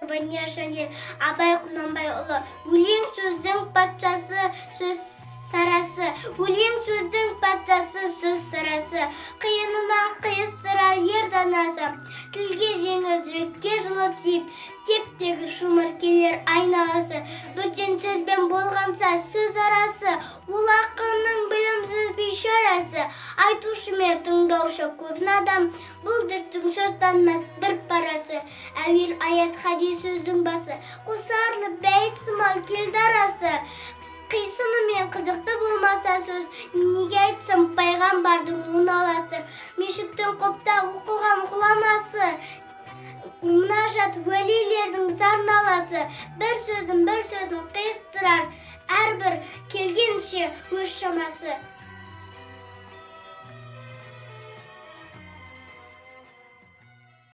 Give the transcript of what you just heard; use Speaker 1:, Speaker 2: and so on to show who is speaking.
Speaker 1: Ваня Шанель, Абай Құнанбайұлы. Өлең — сөздің патшасы, сөз сарасы. Өлең — сөздің патшасы, сөз сарасы. Қиынынан қиыстырар ер данасы. Тілге жеңіл, жүрекке жылы тиіп, теп тегіс жұмыр келер айналасы. Бөтен сөзбен болғанса сөз арасы, ол ақынның білімсіз бейшарасы. Айтушы мен тыңдаушы көп надан, бұл дерттің сөз танымас бір парасы. Әуел аят, хадис сөздің басы, қосарлы бәйіт сымал келді арасы. Қисынымен қызықты болмаса сөз, неге айтсын пайғамбардың оналасы? Мешіттің құпта оқыған ғұламасы, мұнажат уәлилердің зар наласы. Бір сөзін, бір сөзін қиыстырар әрбір келгенше өз шамасы.